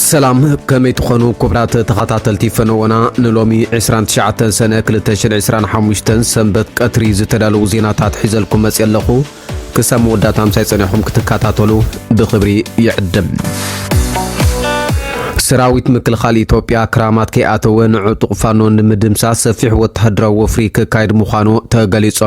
ሰላም፣ ከመይ ትኾኑ ክቡራት ተኸታተልቲ ፈነወና? ንሎሚ ዕስራን ትሽዓተን ሰነ ክልተ ሽሕን ዕስራን ሓሙሽተን ሰንበት ቀትሪ ዝተዳለዉ ዜናታት ሒዘልኩም መፅየ ኣለኹ። ክሳብ መወዳእታ ምሳይ ጸኒሕኩም ክትከታተሉ ብኽብሪ ይዕድም። ሰራዊት ምክልኻል ኢትዮጵያ ክራማት ከይኣተወ ንዕጡቕ ፋኖ ንምድምሳስ ሰፊሕ ወተሃደራዊ ወፍሪ ክካየድ ምዃኑ ተገሊጹ።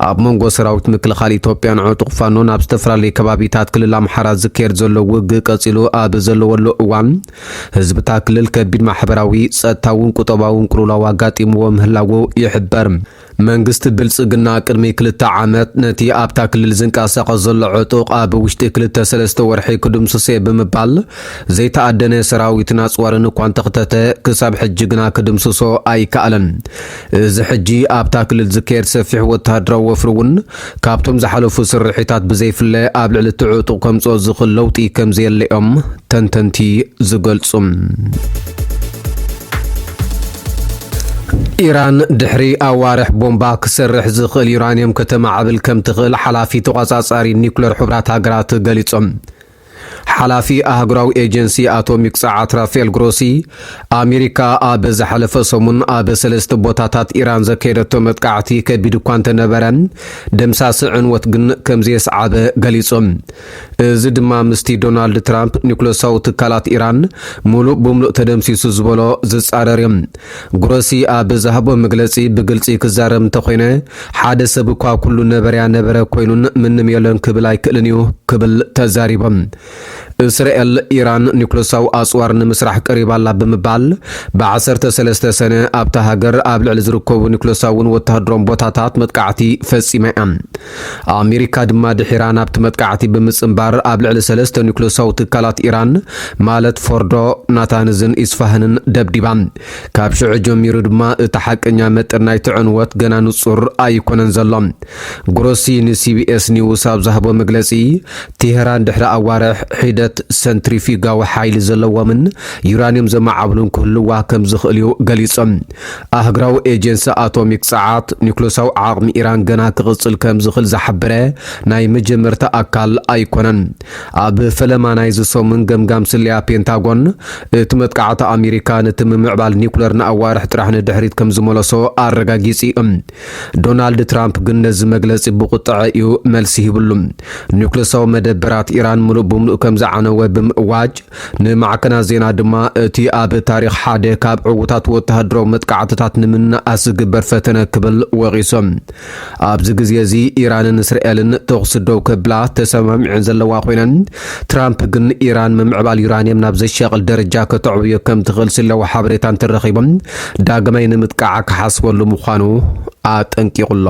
ኣብ መንጎ ሰራዊት ምክልኻል ኢትዮጵያን ዕጡቕ ፋኖን ኣብ ዝተፈላለዩ ከባቢታት ክልል ኣምሓራ ዝካየድ ዘሎ ውግእ ቀጺሉ ኣብ ዘለወሉ እዋን፣ ህዝብታ ክልል ከቢድ ማሕበራዊ፣ ጸጥታውን ቁጠባውን ቅልውላው ኣጋጢምዎ ምህላዉ ይሕበር። መንግስቲ ብልጽግና ቅድሚ ክልተ ዓመት ነቲ ኣብታ ክልል ዝንቀሳቐስ ዘሎ ዕጡቕ ኣብ ውሽጢ ክልተ ሰለስተ ወርሒ ክድምስሶ እየ ብምባል ዘይተኣደነ ሰራዊትን ኣጽዋርን እኳ እንተኽተተ፣ ክሳብ ሕጂ ግና ክድምስሶ ኣይከኣለን። እዚ ሕጂ ኣብታ ክልል ዝካየድ ሰፊሕ ወተሃደራዊ ወፍሪ እውን ካብቶም ዝሓለፉ ስርሒታት ብዘይፍለ ኣብ ልዕሊ እቲ ዕጡቕ ከምጽኦ ዝኽእል ለውጢ ከምዘየለ እዮም ተንተንቲ ዝገልጹ። ኢራን ድሕሪ ኣዋርሕ ቦምባ ክሰርሕ ዝኽእል ዩራንየም ከተማዕብል ከም ትኽእል ሓላፊ ተቖጻጻሪ ኒኩለር ሕቡራት ሃገራት ገሊጾም። ሓላፊ ኣህጉራዊ ኤጀንሲ ኣቶሚክ ጸዓት ራፋኤል ግሮሲ፣ ኣሜሪካ ኣብ ዝሓለፈ ሰሙን ኣብ ሰለስተ ቦታታት ኢራን ዘካየደቶ መጥቃዕቲ ከቢድ እኳ እንተነበረ፣ ደምሳሲ ዕንወት ግን ከም ዘየስዓበ ገሊጹ። እዚ ድማ ምስቲ ዶናልድ ትራምፕ ኒኩለሳዊ ትካላት ኢራን ምሉእ ብምሉእ ተደምሲሱ ዝበሎ ዝጻረር እዩ። ግሮሲ ኣብ ዝሃቦ መግለጺ፣ ብግልጺ ክዛረብ እንተኾይነ፣ ሓደ ሰብ እኳ ኩሉ ነበረያ ነበረ ኮይኑን ምንም የለን ክብል ኣይክእልን እዩ ክብል ተዛሪቦም። እስራኤል ኢራን ኒኩለሳዊ ኣጽዋር ንምስራሕ ቀሪባ ኣላ ብምባል፣ ብዓሰርተ ሰለስተ ሰነ ኣብታ ሃገር ኣብ ልዕሊ ዝርከቡ ኒኩለሳውን ወተሃደራውን ቦታታት መጥቃዕቲ ፈጺማ እያ። ኣሜሪካ ድማ ድሒራ ናብቲ መጥቃዕቲ ብምጽንባር ኣብ ልዕሊ ሰለስተ ኒኩለሳዊ ትካላት ኢራን ማለት ፎርዶ፣ ናታንዝን ኢስፋሃንን ደብዲባ። ካብ ሽዑ ጀሚሩ ድማ እቲ ሓቀኛ መጠን ናይቲ ዕንወት ገና ንጹር ኣይኮነን ዘሎ። ግሮሲ ንሲቢኤስ ኒውስ ኣብ ዝሃቦ መግለጺ፣ ቴሄራን ድሕሪ ኣዋርሕ ሒደት ሰንትሪፊጋዊ ሓይሊ ዘለዎምን ዩራንየም ዘመዓብሉን ክህልዋ ከም ዝኽእል እዩ ገሊጹ። ኣህጉራዊ ኤጀንሲ ኣቶሚክ ጸዓት፣ ኒኩለሳዊ ዓቕሚ ኢራን ገና ክቕጽል ከም ዝኽእል ዝሓበረ ናይ መጀመርታ ኣካል ኣይኮነን። ኣብ ፈለማ ናይዚ ሰሙን ገምጋም ስለያ ፔንታጎን፣ እቲ መጥቃዕቲ ኣሜሪካ ነቲ ምምዕባል ኒኩለር ንኣዋርሕ ጥራሕ ንድሕሪት ከም ዝመለሶ ኣረጋጊጹ እዩ። ዶናልድ ትራምፕ ግን ነዚ መግለጺ ብቁጥዐ እዩ መልሲ ሂብሉ። ኒኩለሳዊ መደበራት ኢራን ምሉእ ብምሉእ ከም ዝዓነወ ብምእዋጅ፣ ንማዕከናት ዜና ድማ እቲ ኣብ ታሪኽ ሓደ ካብ ዕዉታት ወተሃደራዊ መጥቃዕትታት ንምንኣስ ዝግበር ፈተነ ክብል ወቒሱ። ኣብዚ ግዜ እዚ ኢራንን እስራኤልን ተኹሲ ደው ከብላ ተሰማሚዐን ዘለዋ ኮይነን፣ ትራምፕ ግን ኢራን ምምዕባል ዩራንየም ናብ ዘሻቕል ደረጃ ከተዕብዮ ከም ትኽእል ስለዋ ሓበሬታ እንተረኺቦም፣ ዳግማይ ንምጥቃዕ ክሓስበሉ ምዃኑ ኣጠንቂቑ ኣሎ።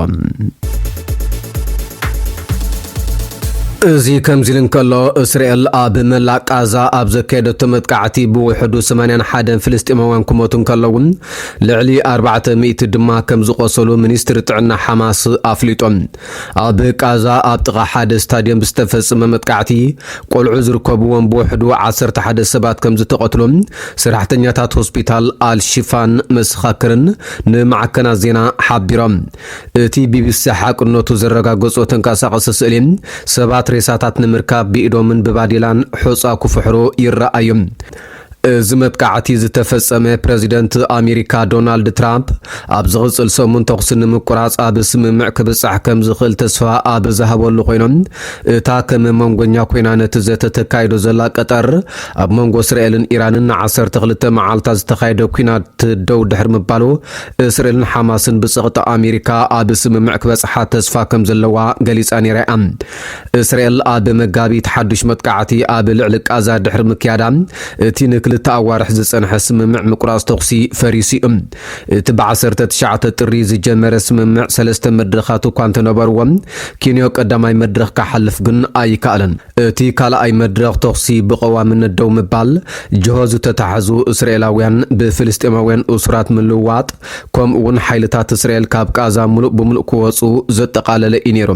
እዚ ከምዚ ኢሉ እንከሎ፣ እስራኤል ኣብ መላእ ቃዛ ኣብ ዘካየደቶ መጥቃዕቲ ብውሕዱ ሰማንያን ሓደን ፍልስጤማውያን ክሞቱ እንከለዉ፣ ልዕሊ ኣርባዕተ ሚእቲ ድማ ከም ዝቖሰሉ ሚኒስትሪ ጥዕና ሓማስ ኣፍሊጦም። ኣብ ቃዛ ኣብ ጥቓ ሓደ ስታድዮም ብዝተፈጸመ መጥቃዕቲ፣ ቆልዑ ዝርከብዎም ብውሕዱ ዓሰርተ ሓደ ሰባት ከም ዝተቐትሉ ሰራሕተኛታት ሆስፒታል ኣልሽፋን መሰኻክርን ንማዕከናት ዜና ሓቢሮም። እቲ ቢቢሲ ሓቅነቱ ዘረጋገጾ ተንቀሳቐሲ ስእሊ፣ ሰባት ሬሳታት ንምርካብ ብኢዶምን ብባዴላን ሑጻ ክፍሕሩ ይረኣዩ። እዚ መጥቃዕቲ ዝተፈጸመ፣ ፕረዚደንት ኣሜሪካ ዶናልድ ትራምፕ ኣብ ዝቕጽል ሰሙን ተኹሲ ንምቁራጽ ኣብ ስምምዕ ክብጻሕ ከም ዝኽእል ተስፋ ኣብ ዝሃበሉ ኮይኖም፣ እታ ከም መንጎኛ ኮይና ነቲ ዘተ ተካይዶ ዘላ ቀጠር፣ ኣብ መንጎ እስራኤልን ኢራንን ንዓሰርተ ክልተ መዓልታት ዝተኻየደ ኲናት ደው ድሕሪ ምባሉ፣ እስራኤልን ሓማስን ብጸቕጢ ኣሜሪካ ኣብ ስምምዕ ክበጽሓ ተስፋ ከም ዘለዋ ገሊጻ ነይራ እያ። እስራኤል ኣብ መጋቢት ሓዱሽ መጥቃዕቲ ኣብ ልዕሊ ቃዛ ድሕሪ ምክያዳ፣ እቲ ንክልተ ኣዋርሕ ዝጸንሐ ስምምዕ ምቁራጽ ተኹሲ ፈሪሱ እዩ። እቲ ብዓሰርተ ትሽዓተ ጥሪ ዝጀመረ ስምምዕ ሰለስተ መድረኻት እኳ እንተነበርዎ፣ ኪንዮ ቀዳማይ መድረኽ ክሓልፍ ግን ኣይከኣለን። እቲ ካልኣይ መድረኽ ተኹሲ ብቐዋምነት ደው ምባል፣ ጅሆ ዝተታሕዙ እስራኤላውያን ብፍልስጤማውያን እሱራት ምልዋጥ፣ ከምኡ እውን ሓይልታት እስራኤል ካብ ቃዛ ምሉእ ብምሉእ ክወጹ ዘጠቓለለ እዩ ነይሩ።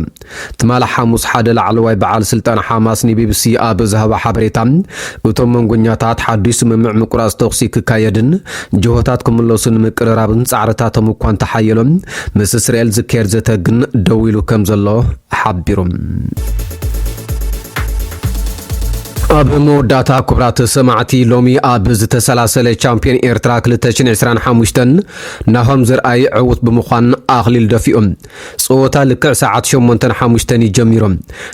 ትማሊ ሓሙስ ሓደ ላዕለዋይ በዓል ስልጣን ሓማስ ንቢቢሲ ኣብ ዝሃቦ ሓበሬታ፣ እቶም መንጎኛታት ሓዱሽ ስምምዕ ምቁራጽ ተኹሲ ክካየድን ጅሆታት ክምለሱ ንምቅርራብን ጻዕርታቶም እኳ እንተሓየሎም፣ ምስ እስራኤል ዝካየድ ዘተ ግን ደው ኢሉ ከም ዘሎ ሓቢሩ። ኣብ መወዳእታ፣ ክቡራት ሰማዕቲ፣ ሎሚ ኣብ ዝተሰላሰለ ቻምፒዮን ኤርትራ ክልተ ሽሕን ዕስራን ሓሙሽተን ናሆም ዘርኣይ ዕዉት ብምዃን ኣኽሊል ደፊኡ። ጸወታ ልክዕ ሰዓት ሸሞንተን ሓሙሽተን እዩ ጀሚሩ።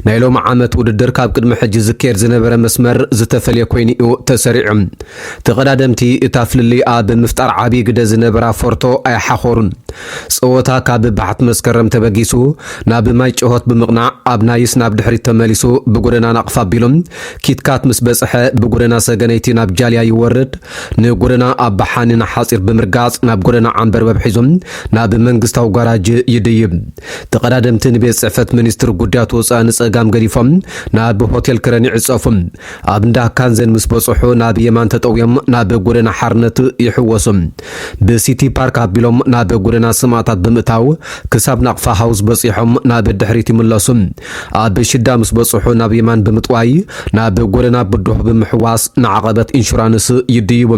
ናይ ሎሚ ዓመት ውድድር ካብ ቅድሚ ሕጂ ዝካየድ ዝነበረ መስመር ዝተፈልየ ኮይኑ እዩ ተሰሪዑ። ተቐዳደምቲ እታ ፍልልይ ኣብ ምፍጣር ዓቢ ግደ ዝነበራ ፎርቶ ኣይሓኾሩን። ጸወታ ካብ ባሕቲ መስከረም ተበጊሱ ናብ ማይ ጨሆት ብምቕናዕ፣ ኣብ ናይስ ናብ ድሕሪት ተመሊሱ ብጎደና ናቕፋ ኣቢሉ ኪትካት ምስ በጽሐ፣ ብጎደና ሰገነይቲ ናብ ጃልያ ይወርድ። ንጎደና ኣባሓኒ ንሓጺር ብምርጋጽ፣ ናብ ጎደና ዓንበርበብ ሒዙ ናብ መንግስታዊ ጋራጅ ይድይብ። ተቐዳደምቲ ንቤት ጽሕፈት ሚኒስትሪ ጉዳያት ወጻኢ ንጸጋም ገዲፎም ናብ ሆቴል ክረን ይዕጸፉ። ኣብ እንዳ ካንዘን ምስ በጽሑ፣ ናብ የማን ተጠውዮም ናብ ጎደና ሓርነት ይሕወሱ። ብሲቲ ፓርክ ኣቢሎም ናብ ጎደና ሰማእታት ብምእታው፣ ክሳብ ናቕፋ ሃውስ በጺሖም ናብ ድሕሪት ይምለሱ። ኣብ ሽዳ ምስ በጽሑ፣ ናብ የማን ብምጥዋይ ናብ ጎደና ብዱህ ብምሕዋስ ንዓቐበት ኢንሹራንስ ይድይቡ።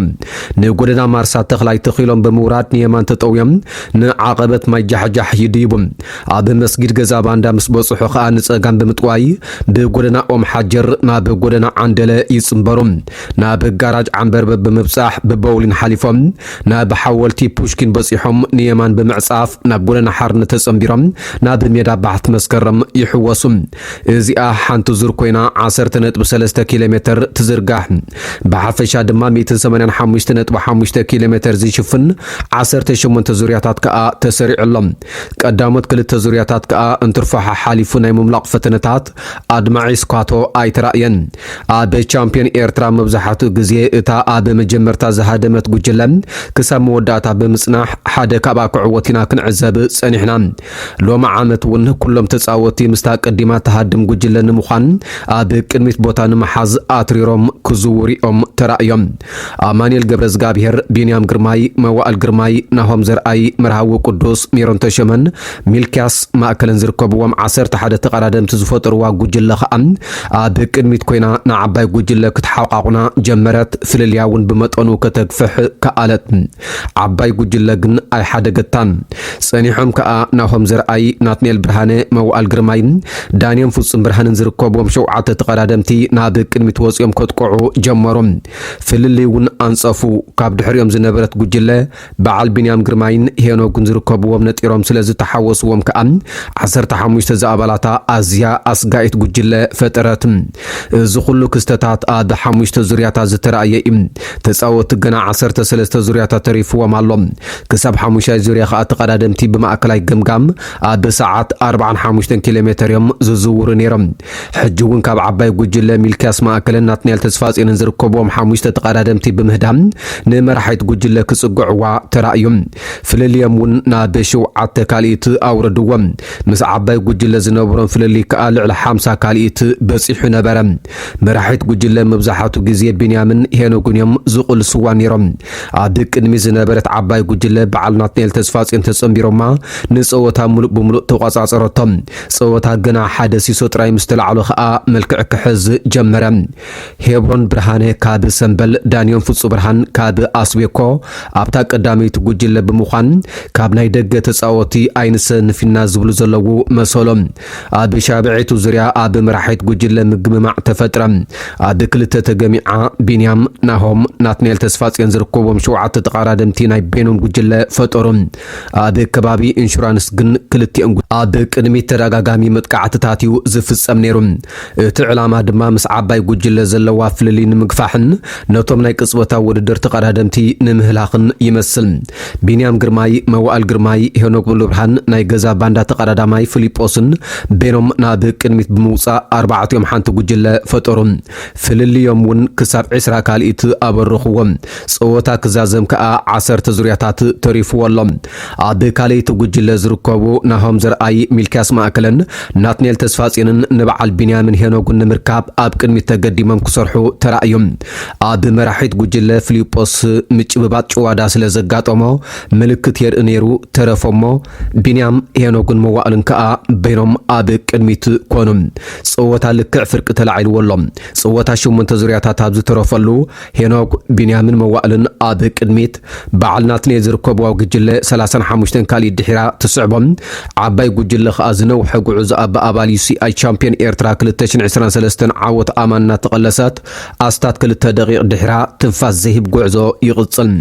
ንጎደና ማርሳ ተኽላይ ተኺሎም ብምውራድ ንየማን ተጠውዮም ንዓቐበት ማይ ጃሕጃሕ ይድይቡ። ኣብ መስጊድ ገዛ ባንዳ ምስ በጽሑ ኸኣ ንጸጋም ብምጥዋይ ብጎደና ኦም ሓጀር ናብ ጎደና ዓንደለ ይጽንበሩ። ናብ ጋራጅ ዓንበርበብ ብምብጻሕ ብቦውሊን ሓሊፎም ናብ ሓወልቲ ፑሽኪን በጺሖም ንየማን ብምዕጻፍ ናብ ጎደና ሓርነት ተጸንቢሮም ናብ ሜዳ ባሕቲ መስከረም ይሕወሱ። እዚኣ ሓንቲ ዙር ኮይና ዓሰርተ ነጥቢ ሰለስተ ኪሎ ሜተር ትዝርጋሕ። ብሓፈሻ ድማ ሚእትን ሰማንያን ሓሙሽተ ነጥቢ ሓሙሽተ ኪሎ ሜተር ዝሽፍን ዓሰርተ ሸሞንተ ዙርያታት ከኣ ተሰሪዑ ኣሎ። ቀዳሞት ክልተ ዙርያታት ከኣ እንትርፎ ሓሓሊፉ ናይ ምምላቕ ፈተነታት ኣድማዒ ስኳቶ ኣይተራእየን። ኣብ ቻምፒዮን ኤርትራ መብዛሕትኡ ግዜ እታ ኣብ መጀመርታ ዝሃደመት ጉጅለ ክሳብ መወዳእታ ብምጽናሕ ሓደ ካብኣ ክዕወት ኢና ክንዕዘብ ጸኒሕና። ሎሚ ዓመት እውን ኩሎም ተጻወትቲ ምስታ ቀዲማ ትሃድም ጉጅለ ንምዃን ኣብ ቅድሚት ቦታ ንምሓዝ ኣትሪሮም ክዝውሩ እዮም ተራእዮም። ኣማኑኤል ገብረዝጋብሄር፣ ቢንያም ግርማይ፣ መዋእል ግርማይ፣ ናሆም ዘርኣይ፣ መርሃዊ ቅዱስ፣ ሜሮን ተሸመን ሚልክያስ ማእከለን ዝርከብዎም ዓሰርተ ሓደ ተቐዳደምቲ ዝፈጠርዋ ጉጅለ ኸኣ ኣብ ቅድሚት ኮይና ንዓባይ ጉጅለ ክትሓቋቑና ጀመረት። ፍልልያ እውን ብመጠኑ ከተግፍሕ ከኣለት። ዓባይ ጉጅለ ግን ኣይሓደገታን። ጸኒሖም ከኣ ናሆም ዘርኣይ፣ ናትናኤል ብርሃነ፣ መዋእል ግርማይ፣ ዳንኤል ፍጹም ብርሃንን ዝርከብዎም ሸውዓተ ተቐዳደምቲ ናብ ቅድሚት ወጺኦም ከጥቅዑ ጀመሩ። ፍልልይ እውን ኣንጸፉ። ካብ ድሕሪኦም ዝነበረት ጉጅለ በዓል ቢንያም ግርማይን ሄኖግን ዝርከብዎም ነጢሮም ስለ ዝተሓወስዎም ከኣ ዓሰርተ ሓሙሽተ ዝኣባላታ ኣዝያ ኣስጋኢት ጉጅለ ፈጠረት። እዚ ኩሉ ክስተታት ኣብ ሓሙሽተ ዙርያታት ዝተራእየ እዩ። ተጻወትቲ ገና ዓሰርተ ሰለስተ ዙርያታት ተሪፍዎም ኣሎ። ክሳብ ሓሙሻይ ዙርያ ከኣ ተቐዳደምቲ ብማእከላይ ገምጋም ኣብ ሰዓት ኣርባዓን ሓሙሽተን ኪሎ ሜተር እዮም ዝዝውሩ ነይሮም። ሕጂ እውን ካብ ዓባይ ጉጅለ ሚልክያስ ማእከልን ናትናኤል ተስፋጽዮንን ዝርከብዎም ሓሙሽተ ተቐዳደምቲ ብምህዳም ንመራሒት ጉጅለ ክጽግዕዋ ተራእዩ። ፍልልዮም እውን ናብ ሸውዓተ ካልኢት ኣውረድዎም። ምስ ዓባይ ጉጅለ ዝነበሮም ፍልልይ ከኣ ልዕሊ ሓምሳ ካልኢት በጺሑ ነበረ። መራሒት ጉጅለ መብዛሕቱ ግዜ ቢንያምን ሄኖግን እዮም ዝቕልስዋ ነይሮም። ኣብ ቅድሚ ዝነበረት ዓባይ ጉጅለ በዓል ናትናኤል ተስፋጽዮን ተጸንቢሮማ ንጸወታ ሙሉእ ብሙሉእ ተቋጻጸረቶም። ጸወታ ገና ሓደ ሲሶ ጥራይ ምስ ተላዕሎ ከኣ መልክዕ ክሕዝ ጀመረ። ሄብሮን ብርሃነ ካብ ሰምበል፣ ዳንዮን ፍጹ ብርሃን ካብ ኣስቤኮ ኣብታ ቀዳመይቲ ጉጅለ ብምዃን ካብ ናይ ደገ ተጻወቲ ኣይንሰንፍ ኢና ዝብሉ ዘለዉ መሰሎም። ኣብ ሻብዐይቲ ዙርያ ኣብ መራሒት ጉጅለ ምግምማዕ ተፈጥረ። ኣብ ክልተ ተገሚዓ ቢንያም፣ ናሆም፣ ናትናኤል ተስፋጽዮን ዝርከብዎም ሸውዓተ ተቓራደምቲ ናይ በይኖም ጉጅለ ፈጠሩ። ኣብ ከባቢ ኢንሹራንስ ግን ክልቲኦም ጉ-፣ ኣብ ቅድሚት ተደጋጋሚ መጥቃዕትታት እዩ ዝፍጸም ነይሩ። እቲ ዕላማ ድማ ምስ ዓባይ ጉጅለ ዘለዋ ፍልልይ ንምግፋሕን ነቶም ናይ ቅጽበታዊ ውድድር ተቐዳደምቲ ንምህላኽን ይመስል። ቢንያም ግርማይ፣ መዋእል ግርማይ፣ ሄኖክ ሙሉብርሃን፣ ናይ ገዛ ባንዳ ተቐዳዳማይ ፊሊጶስን ቤኖም ናብ ቅድሚት ብምውጻእ ኣርባዕቲኦም ሓንቲ ጉጅለ ፈጠሩ። ፍልልዮም እውን ክሳብ ዕስራ ካልኢት ኣበረኽዎም። ጸወታ ክዛዘም ከኣ ዓሰርተ ዙርያታት ተሪፍዎ ኣሎ። ኣብ ካልኣይቲ ጉጅለ ዝርከቡ ናሆም ዘርኣይ፣ ሚልክያስ ማእከለን ናትናኤል ተስፋጽዮንን ንበዓል ቢንያምን ሄኖግን ንምርካብ ኣብ ቅድሚት ተገዲሞም ክሰርሑ ተራእዮም። ኣብ መራሒት ጉጅለ ፊሊጶስ ምጭብባጥ ጭዋዳ ስለ ዘጋጠሞ ምልክት የርኢ ነይሩ፣ ተረፎሞ። ቢንያም ሄኖግን መዋእልን ከኣ በይኖም ኣብ ቅድሚት ኮኑ። ጸወታ ልክዕ ፍርቂ ተላዒልዎ ኣሎ። ጸወታ ሸሞንተ ዙርያታት ኣብ ዝተረፈሉ ሄኖክ፣ ቢንያምን መዋእልን ኣብ ቅድሚት፣ በዓል ናትናኤል ዝርከብዋ ጉጅለ ሰላሳን ሓሙሽተን ካልኢት ድሒራ ትስዕቦም። ዓባይ ጉጅለ ከኣ ዝነውሐ ጉዕዞ ኣብ ኣባል ዩ ሲ ኣይ ቻምፒዮን ኤርትራ ክልተ ሽሕን ዕስራን ሰለስተን ዓወት ኣማን እናተቐለሰት ኣስታት ክልተ ደቂቕ ድሕራ ትንፋስ ዘይህብ ጉዕዞ ይቕጽል።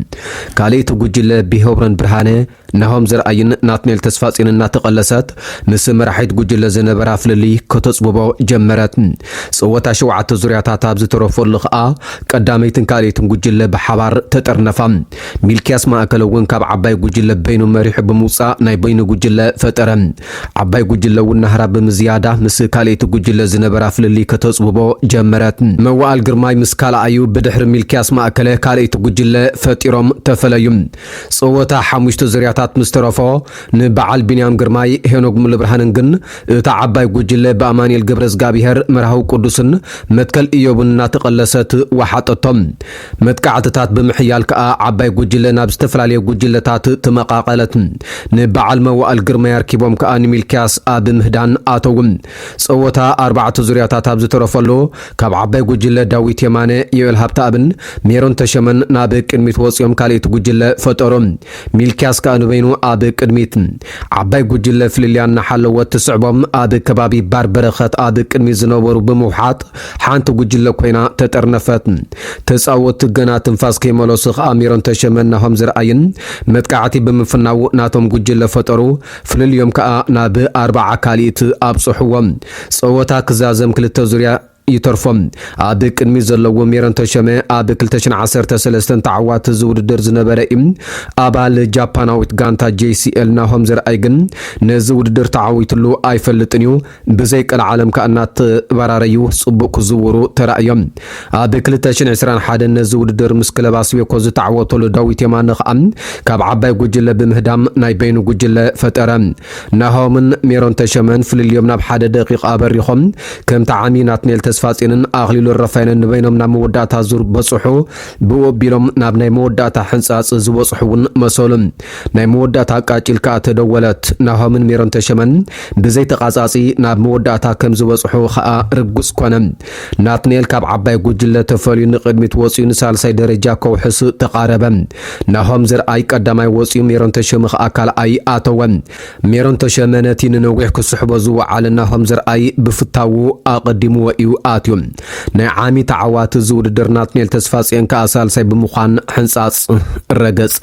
ካልኣይቲ ጉጅለ ብሄብሮን ብርሃነ፣ ናሆም ዘርኣይን ናትናኤል ተስፋጽዮን እናተቐለሰት ምስ መራሒት ጉጅለ ዝነበራ ፍልልይ ከተጽብቦ ጀመረት። ጸወታ ሸውዓተ ዙርያታት ኣብ ዝተረፈሉ ከኣ ቀዳመይትን ካልኣይትን ጉጅለ ብሓባር ተጠርነፋ። ሚልክያስ ማእከለ እውን ካብ ዓባይ ጉጅለ በይኑ መሪሑ ብምውጻእ ናይ በይኑ ጉጅለ ፈጠረ። ዓባይ ጉጅለ እውን ናህራ ብምዝያዳ ምስ ካልኣይቲ ጉጅለ ዝነበራ ፍልልይ ከተጽብቦ ጀመረት። መዋእል ግርማይ ምስ ካልኣዩ ብድሕሪ ሚልክያስ ማእከለ ካልኣይቲ ጉጅለ ፈጢሮም ተፈለዩ። ጸወታ ሓሙሽተ ዙርያታት ምስ ተረፎ ንበዓል ቢንያም ግርማይ ሄኖግ ሙሉብርሃንን ግን እታ ዓባይ ጉጅለ ብኣማኑኤል ገብረዝጋብሄር መርሃዊ ቅዱስን መትከል እዮብን እናተቐለሰት ወሓጠቶም። መጥቃዕትታት ብምሕያል ከኣ ዓባይ ጉጅለ ናብ ዝተፈላለየ ጉጅለታት ተመቓቐለት። ንበዓል መዋእል ግርማይ ኣርኪቦም ከኣ ንሚልክያስ ኣብ ምህዳን ኣተዉ። ጸወታ ኣርባዕተ ዙርያታት ኣብ ዝተረፈሉ ካብ ዓባይ ጉጅለ ዳዊት የማነ፣ ዮኤል ሃብተኣብን ሜሮን ተሸመን ናብ ቅድሚት ወጺኦም ካልኣይቲ ጉጅለ ፈጠሩ። ሚልክያስ ከኣ ንበይኑ ኣብ ቅድሚት። ዓባይ ጉጅለ ፍልልያ እናሓለወት ትስዕቦም ኣብ ከባቢ ባር በረኸት ኣብ ቅድሚት ዝነበሩ ብምውሓጥ ሓንቲ ጉጅለ ኮይና ተጠርነፈት። ተጻወትቲ ገና ትንፋስ ከይመለሱ ከኣ ሜሮን ተሸመን ናሆም ዘርኣይን መጥቃዕቲ ብምፍናው ናቶም ጉጅለ ፈጠሩ። ፍልልዮም ከኣ ናብ ኣርባዓ ካልኢት ኣብጽሕዎም። ጸወታ ክዛዘም ክልተ ዙርያ ይተርፎም። ኣብ ቅድሚት ዘለዎ ሜሮን ተሸመ ኣብ ክልተ ሽሕን ዓሰርተ ሰለስተን ተዓዋቲ እዚ ውድድር ዝነበረ እዩ። ኣባል ጃፓናዊት ጋንታ ጄ ሲ ኤል ናሆም ዘርኣይ ግን ነዚ ውድድር ተዓዊትሉ ኣይፈልጥን እዩ። ብዘይ ቀልዓለም ከኣ እናተበራረዩ ጽቡቕ ክዝውሩ ተራእዮም። ኣብ ክልተ ሽሕን ዕስራን ሓደን ነዚ ውድድር ምስ ክለብ ኣስቤኮ ዝተዓወተሉ ዳዊት የማነ ከኣ ካብ ዓባይ ጉጅለ ብምህዳም ናይ በይኑ ጉጅለ ፈጠረ። ናሆምን ሜሮን ተሸመን ፍልልዮም ናብ ሓደ ደቂቕ ኣበሪኾም። ከም ተዓሚ ናትናኤል ተስፋጽዮንን ኣኽሊሉ ረፋይነን ንበይኖም ናብ መወዳእታ ዙር በጽሑ። ብኡ ኣቢሎም ናብ ናይ መወዳእታ ሕንጻጽ ዝበጽሑ እውን መሰሉ። ናይ መወዳእታ ቃጭል ከኣ ተደወለት። ናሆምን ሜሮን ተሸመን ብዘይ ተቓጻጺ ናብ መወዳእታ ከም ዝበጽሑ ከኣ ርጉጽ ኮነ። ናትናኤል ካብ ዓባይ ጉጅለ ተፈልዩ ንቕድሚት ወጺኡ ንሳልሳይ ደረጃ ከውሕስ ተቓረበ። ናሆም ዘርኣይ ቀዳማይ ወጺኡ፣ ሜሮን ተሸመ ከኣ ካልኣይ ኣተወ። ሜሮን ተሸመ ነቲ ንነዊሕ ክስሕቦ ዝወዓለ ናሆም ዘርኣይ ብፍታዉ ኣቐዲምዎ እዩ ኣትዩ። ናይ ዓሚ ተዓዋቲ እዚ ውድድር ናትናኤል ተስፋጽዮን ከኣ ሳልሳይ ብምዃን ሕንጻጽ ረገጸ።